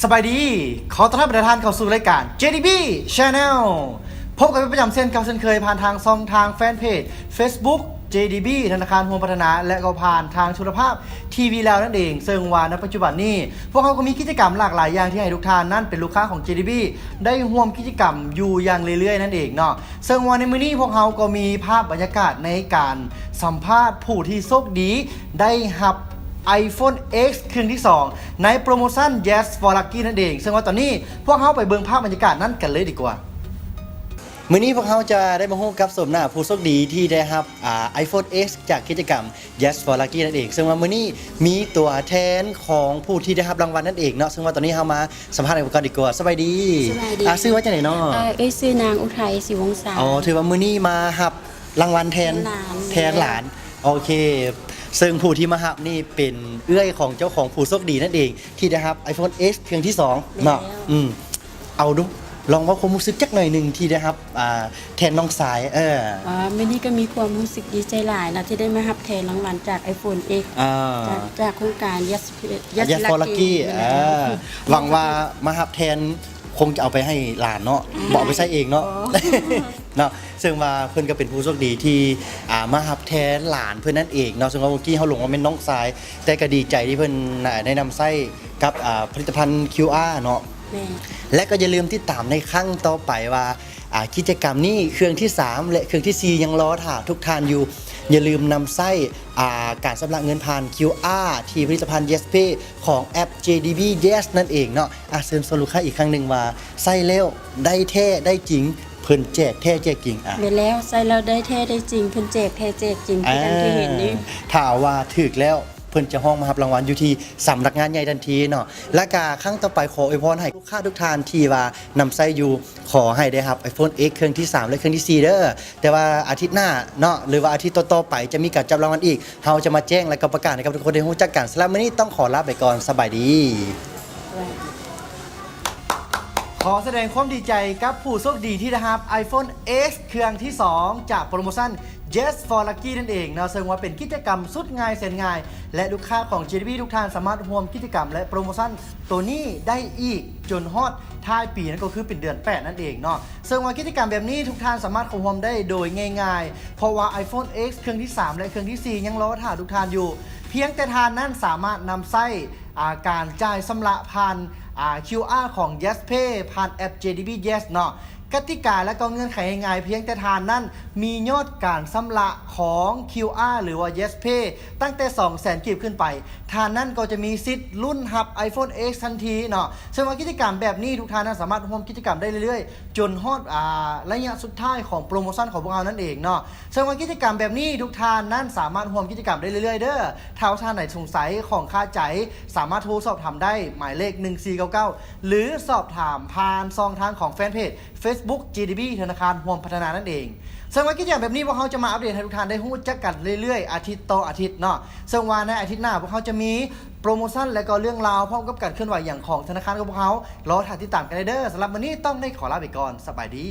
ສະບາຍດີ ຂໍຕ້ອນຮັບບັນດາທ່ານເຂົ້າສູ່ລາຍການ ເຈ ດີ ບີ Channel ພົບກັນເປັນປະຈຳເຊັ່ນເກົ່າເຊັ່ນເຄີຍ ຜ່ານທາງຊ່ອງທາງແຟນເພຈ Facebook ເຈ ດີ ບີ ທະນາຄານຮ່ວມພັດທະນາ ແລະ ກໍຜ່ານທາງໂທລະພາບ ທີວີ ລາວນັ້ນເອງ. ເຊິ່ງວ່າໃນປັດຈຸບັນນີ້ ພວກເຮົາກໍມີກິດຈະກຳຫຼາກຫຼາຍຢ່າງທີ່ໃຫ້ທຸກທ່ານນັ້ນເປັນລູກຄ້າຂອງ ເຈ ດີ ບີ ໄດ້ຮ່ວມກິດຈະກຳຢູ່ຢ່າງເລື້ອຍໆນັ້ນເອງເນາະ. ເຊິ່ງວ່າໃນມື້ນີ້ພວກເຮົາກໍມີພາບບັນຍາກາດໃນການສຳພາດຜູ້ທີ່ໂຊກດີໄດ້ຮັບ iPhone X ເຄື່ອງທີສອງ ໃນໂປຣໂມຊັນ Yes for Lucky ນັ້ນເອງ. ເຊິ່ງວ່າຕອນນີ້ພວກເຮົາໄປເບິ່ງພາບບັນຍາກາດນັ້ນກັນເລີຍດີກວ່າ. ມື້ນີ້ພວກເຮົາຈະໄດ້ມາຮູ້ກັບໂສມໜ້າຜູ້ໂຊກດີທີ່ໄດ້ຮັບ ອາ iPhone X ຈາກກິດຈະກຳ Yes for Lucky ນັ້ນເອງ. ເຊິ່ງວ່າມື້ນີ້ມີຕົວແທນຂອງຜູ້ທີ່ໄດ້ຮັບລາງວັນນັ້ນເອງເນາະ. ເຊິ່ງວ່າຕອນນີ້ເຮົາມາ ສຳພາດກັນກ່ອນດີກວ່າ. ສະບາຍດີ. ສະບາຍດີ. ອາ ຊື່ວ່າຈັ່ງໃດເນາະ? ເອີ ເອື້ອຍຊື່ນາງອຸໄທ ສີວົງສາ. ອໍ ຖືວ່າມື້ນີ້ມາຮັບລາງວັນແທນ ແທນຫຼານ. ແທນຫຼານ. ໂອເຄ. ເຊິ່ງຜູ້ທີ່ມາຮັບນີ້ເປັນເອື້ອຍຂອງເຈົ້າຂອງຜູ້ໂຊກດີນັ້ນເອງ ທີ່ໄດ້ຮັບ iPhone X ເຄື່ອງທີສອງເນາະ. ແມ່ນແລ້ວ. ອືມ. ເອົາດູ ລອງເວົ້າຄວາມຮູ້ສຶກຈັກໜ້ອຍໜຶ່ງທີ່ໄດ້ຮັບ ອ່າ ແທນນ້ອງຊາຍ. ເອີ ອ່າ ມື້ນີ້ກໍມີຄວາມຮູ້ສຶກດີໃຈຫຼາຍນະ ທີ່ໄດ້ມາຮັບແທນລາງວັນຈາກ iPhone X ອ່າ ຈາກ ຈາກໂຄງການ Yes Yes for Lucky. ເອີ ຫວັງວ່າມາຮັບແທນຄົງຈະເອົາໄປໃຫ້ຫຼານເນາະ ບໍ່ເອົາໄປໃຊ້ເອງເນາະ. ເນາະ ເຊິ່ງວ່າເພິ່ນກໍເປັນຜູ້ໂຊກດີທີ່ ອ່າ ມາຮັບແທນຫຼານເພິ່ນນັ້ນເອງເນາະ. ເຊິ່ງວ່າເມື່ອກີ້ເຮົາຫຼົງວ່າແມ່ນນ້ອງຊາຍ ແຕ່ກໍດີໃຈທີ່ເພິ່ນ ອ່າ ໄດ້ນຳໃຊ້ ກັບ ອ່າ ຜະລິດຕະພັນ ຄິວອາ ເນາະ. ແມ່ນ. ແລະ ກໍຢ່າລືມຕິດຕາມໃນຄັ້ງຕໍ່ໄປວ່າ ອ່າ ກິດຈະກຳນີ້ເຄື່ອງທີສາມ ແລະ ເຄື່ອງທີສີ່ຍັງລໍຖ້າທຸກທ່ານຢູ່. ຢ່າລືມນຳໃຊ້ ອ່າ ການຊຳລະເງິນຜ່ານ ຄິວອາ ທີ່ຜະລິດຕະພັນ Yes Pay ຂອງແອັບ ເຈ ດີ ບີ Yes ນັ້ນເອງເນາະ. ອ່າ ເຊີນຊວນລູກຄ້າອີກຄັ້ງໜຶ່ງວ່າ ໃຊ້ແລ້ວໄດ້ແທ້ໄດ້ຈິງ ເພິ່ນແຈກແທ້ແຈກຈິງ. ອ່າ ແມ່ນແລ້ວ ໃຊ້ແລ້ວໄດ້ແທ້ໄດ້ຈິງ ເພິ່ນແຈກແທ້ແຈກຈິງ ຄືດັ່ງທີ່ເຫັນນີ້. ອ່າ ຖ້າວ່າຖືກແລ້ວ ເພິ່ນຈະຮ້ອງມາຮັບລາງວັນຢູ່ທີ່ສຳນັກງານໃຫຍ່ທັນທີເນາະ. ແລະກະຄັ້ງຕໍ່ໄປ ຂໍອວຍພອນໃຫ້ລູກຄ້າທຸກທ່ານທີ່ວ່ານຳໃຊ້ຢູ່ ຂໍໃຫ້ໄດ້ຮັບ iPhone X ເຄື່ອງທີສາມ ແລະ ເຄື່ອງທີສີ່ເດີ. ແຕ່ວ່າອາທິດໜ້າເນາະ ຫຼືວ່າອາທິດຕໍ່ໆໄປ ຈະມີການຈັບລາງວັນອີກ ເຮົາຈະມາແຈ້ງ ແລະກໍປະກາດໃຫ້ກັບທຸກຄົນໄດ້ຮູ້ຈັກກັນ. ສຳລັບມື້ນີ້ຕ້ອງຂໍລາໄປກ່ອນ. ສະບາຍດີ. ຂໍສະແດງຄວາມດີໃຈກັບຜູ້ໂຊກດີທີ່ໄດ້ຮັບ iPhone X ເຄື່ອງທີສອງ ຈາກໂປຣໂມຊັນ Yes for Lucky ນັ້ນເອງເນາະ. ເຊິ່ງວ່າເປັນກິດຈະກຳສຸດງ່າຍແສນງ່າຍ ແລະ ລູກຄ້າຂອງ ເຈ ດີ ບີ ທຸກທ່ານສາມາດຮ່ວມກິດຈະກຳ ແລະ ໂປຣໂມຊັນໂຕນີ້ໄດ້ອີກຈົນຮອດທ້າຍປີ ນັ້ນກໍຄືເປັນເດືອນແປດນັ້ນເອງເນາະ. ເຊິ່ງວ່າກິດຈະກຳແບບນີ້ທຸກທ່ານສາມາດເຂົ້າຮ່ວມໄດ້ໂດຍງ່າຍໆ ເພາະວ່າ iPhone X ເຄື່ອງທີສາມ ແລະ ເຄື່ອງທີສີ່ຍັງລໍຖ້າທຸກທ່ານຢູ່. ພຽງແຕ່ທ່ານນັ້ນສາມາດນຳໃຊ້ ອ່າ ການຈ່າຍຊຳລະຜ່ານ ອ່າ ຄິວອາ ຂອງ Yes Pay ຜ່ານແອັບ ເຈ ດີ ບີ Yes ເນາະ. ກະຕິກາ ແລະ ກໍເງື່ອນໄຂງ່າຍໆ ພຽງແຕ່ທ່ານນັ້ນມີຍອດການຊຳລະຂອງ ຄິວອາ ຫຼືວ່າ Yes Pay ຕັ້ງແຕ່ສອງແສນກີບຂຶ້ນໄປ ທ່ານນັ້ນກໍຈະມີສິດລຸ້ນຮັບ iPhone X ທັນທີເນາະ. ເຊິ່ງວ່າກິດຈະກຳແບບນີ້ ທຸກທ່ານນັ້ນສາມາດຮ່ວມກິດຈະກຳໄດ້ເລື້ອຍໆ ຈົນຮອດ ອ່າ ໄລຍະສຸດທ້າຍຂອງໂປຣໂມຊັນຂອງພວກເຮົານັ້ນເອງເນາະ. ເຊິ່ງວ່າກິດຈະກຳແບບນີ້ ທຸກທ່ານນັ້ນສາມາດຮ່ວມກິດຈະກຳໄດ້ເລື້ອຍໆເດີ. ຖ້າວ່າທ່ານໃດສົງໄສ ຂ້ອງຄາໃຈ ສາມາດໂທສອບຖາມໄດ້ ໝາຍເລກໜຶ່ງສີ່ເກົ້າເກົ້າ ຫຼື ສອບຖາມຜ່ານຊ່ອງທາງຂອງແຟນເພຈ Facebook ເຈ ດີ ບີ ທະນາຄານຮ່ວມພັດທະນານັ້ນເອງ. ເຊິ່ງວ່າກິດຈະກຳແບບນີ້ ພວກເຮົາຈະມາອັບເດດໃຫ້ທຸກທ່ານໄດ້ຮູ້ຈັກກັນເລື້ອຍໆ ອາທິດຕໍ່ອາທິດເນາະ. ເຊິ່ງວ່າໃນອາທິດໜ້າ ພວກເຮົາຈະມີໂປຣໂມຊັນ ແລະ ກໍເລື່ອງລາວ ພ້ອມກັບການເຄື່ອນໄຫວຫຍັງຂອງທະນາຄານຂອງພວກເຮົາ ລໍຖ້າຕິດຕາມກັນໄດ້ເດີ. ສຳລັບມື້ນີ້ຕ້ອງໄດ້ຂໍລາໄປກ່ອນ. ສະບາຍດີ.